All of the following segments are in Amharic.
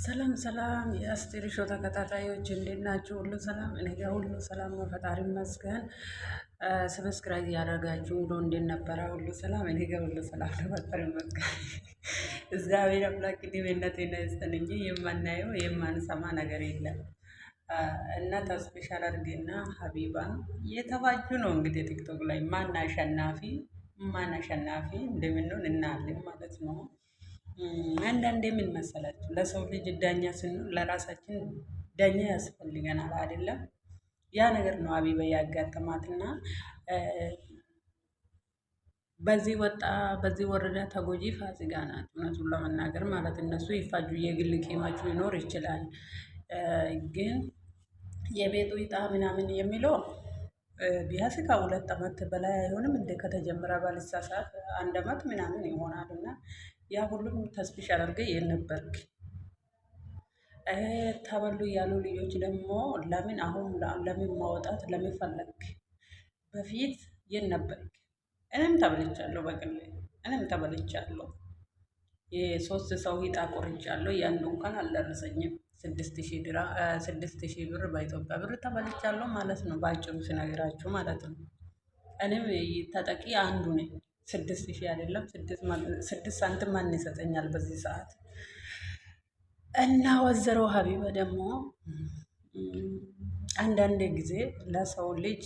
ሰላም ሰላም የአስቴር ሾው ተከታታዮች እንዴት ናችሁ? ሁሉ ሰላም፣ እኔ ጋር ሁሉ ሰላም ነው፣ ፈጣሪ ይመስገን። Subscribe ያደረጋችሁ ሁሉ እንዴት ነበረ? ሁሉ ሰላም፣ እኔ ጋር ሁሉ ሰላም ነው፣ ፈጣሪ ይመስገን። እግዚአብሔር አምላክ እድሜና ጤና ይስጠን እንጂ የማናየው የማንሰማ ነገር የለም። እና ተስፔሻል አድርጌና ሀቢባ የተፋጁ ነው እንግዲህ ቲክቶክ ላይ ማን አሸናፊ ማን አሸናፊ እንደምንሆን እናያለን ማለት ነው። አንዳንዴ ምን መሰላችሁ ለሰው ልጅ ዳኛ ስንሆን ለራሳችን ዳኛ ያስፈልገናል አይደለም? ያ ነገር ነው አቢባ ያጋጠማትና በዚህ ወጣ በዚህ ወረዳ ተጎጂ ፋሲካ ናት። እውነቱን ለመናገር ማለት እነሱ ይፋጁ የግል ቂማችሁ ይኖር ይችላል፣ ግን የቤቱ ይጣ ምናምን የሚለው ቢያንስ ከ2 አመት በላይ አይሆንም እንደ ከተጀመረ ባልሳሳት 1 አመት ምናምን ይሆናል እና ያ ሁሉም ተስፊሽ አድርገ የነበርክ ተበሉ ያሉ ልጆች ደግሞ ለምን አሁን ለምን ማውጣት ለምን ፈለግ? በፊት የት ነበርክ? እኔም ተበልቻለሁ፣ በግሌ እኔም ተበልቻለሁ። የሶስት ሰው ሂጣ ቆርጫለሁ። ያንዱ እንኳን አልደረሰኝም። 6,000 ብር በኢትዮጵያ ብር ተበልቻለሁ ማለት ነው። በአጭሩ ሲነግራችሁ ማለት ነው። እኔም ተጠቂ አንዱ ነኝ። 6,000 አይደለም 6 ሳንቲም ማን ይሰጠኛል በዚህ ሰዓት? እና ወይዘሮ ሀቢባ ደግሞ አንዳንድ ጊዜ ለሰው ልጅ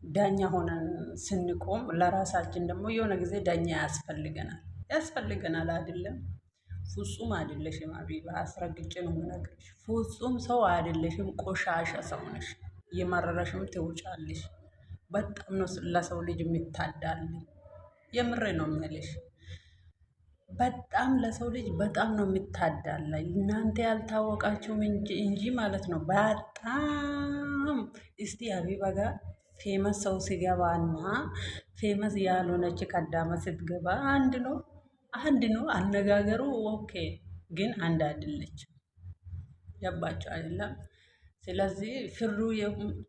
ዳኛ ሆነን ስንቆም ለራሳችን ደግሞ የሆነ ጊዜ ዳኛ ያስፈልገናል ያስፈልገናል አይደለም። ፍጹም አይደለሽም ሀቢባ፣ አስረግጬ ነው የምነግርሽ። ፍጹም ሰው አይደለሽም፣ ቆሻሻ ሰው ነሽ። እየመረረሽም ትውጫለሽ። በጣም ነው ለሰው ልጅ የሚታዳልኝ። የምሬ ነው የምልሽ። በጣም ለሰው ልጅ በጣም ነው የሚታዳላ። እናንተ ያልታወቃችሁም እንጂ ማለት ነው። በጣም እስቲ ሀቢባ ጋር famous ሰው ሲገባና famous ያልሆነች ከዳማ ስትገባ አንድ ነው፣ አንድ ነው አነጋገሩ። Okay፣ ግን አንድ አይደለች። ገባችሁ አይደለም? ስለዚህ ፍሩ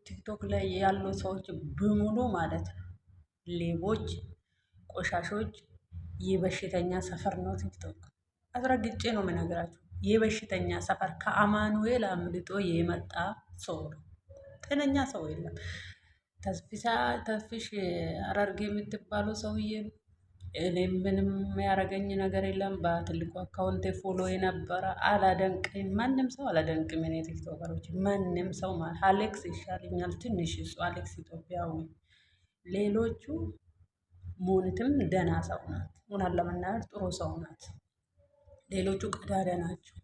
ቲክቶክ ላይ ያሉ ሰዎች በሙሉ ማለት ነው ሌቦች ቆሻሾች የበሽተኛ ሰፈር ነው ቲክቶክ። አስረግጬ ነው የምነግራችሁ። የበሽተኛ ሰፈር ከአማኑኤል አምልጦ የመጣ ሰው ነው። ጤነኛ ሰው የለም። ተስፊሳ ተፍሽ አረርጌ የምትባለው ሰውዬ እኔ ምንም ያደረገኝ ነገር የለም። በትልቁ account ኤ follow የነበረ አላደንቅም፣ ማንም ሰው አላደንቅም። እኔ ቲክቶከሮች ማንም ሰው ማለት አሌክስ ይሻለኛል ትንሽ እሱ አሌክስ ኢትዮጵያዊ፣ ሌሎቹ ሙኒትም ደህና ሰው ናት። እውነት ለመናገር ጥሩ ሰው ናት። ሌሎቹ ቀዳዳ ናቸው።